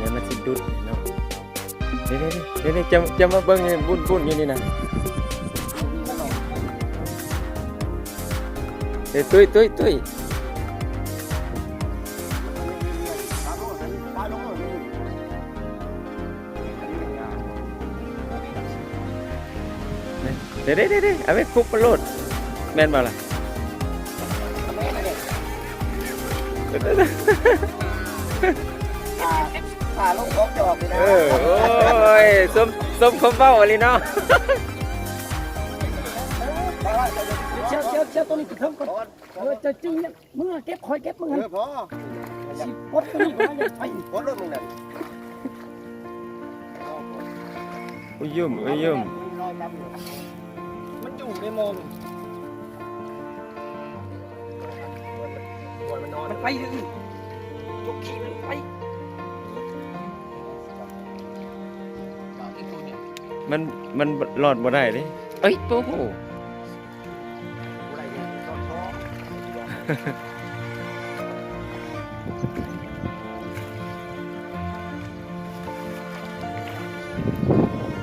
ດຽວມັນຊິດຸດເນາະ. ນີ້ໆໆ ຈະ ຈະມາເບິ່ງບຸນໆຢູ່ນີ້ນະ. ເອີ ຕຸ້ຍໆໆ ເດ້ໆໆ ເອົາໄປຄຸບມັນໂລດ ແມ່ນບໍ່ລະ? ຂາ ຂາລົງອອກຈອກນີ້ນະ. ເອີ ໂອ້ຍ ສົມ ສົມຄວາມເວົ້າອີ່ຫຼີເນາະ. ເອີ ເຈົ້າຈຶ່ງ ມຶງເກັບ ຂ້ອຍເກັບມຶງ. ເອີ ພໍ ຊິປົດຕົວນີ້ ມັນຢາກໄປ ປົດລົດມຶງນັ້ນ. ອຸຍຍົມ ອຸຍຍົມ ມັນຢູ່ໃນໝໍ້ ມັນໄປເລີຍ ຍົກຂີ້ມັນໄປ. ມັນ ມັນລອດບໍ່ໄດ້ເດ້. ເອີຍ ໂອ້ໂຫ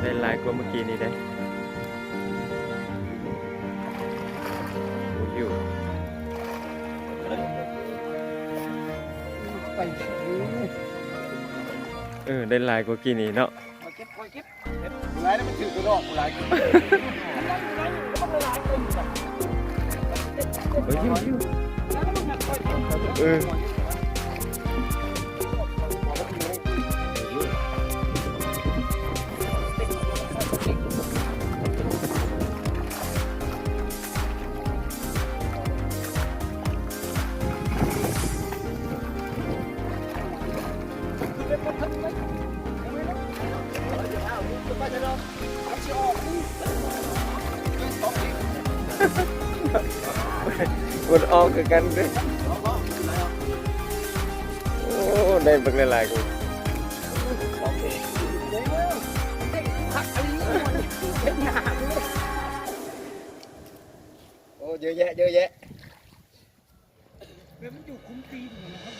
ໄດ້ຫຼາຍກວ່າມື້ກີ້ນີ້ເດ້. ເອີ ໄດ້ຫຼາຍກວ່າກີ້ນີ້ເນາະ. ເກັບ ເກັບ ເກັບ ຫຼາຍແລ້ວມັນຖືກດອກຫຼາຍ. ເອີ. ມັນອອກຄືກັນເດ້. ໂອ້ ໄດ້ບັກຫຼາຍໆ. ໂອ້ ເຍອະແຍະ ເຍອະແຍະ. ແລ້ວມັນຢູ່ຄຸ້ມຕີນຫັ້ນນະ.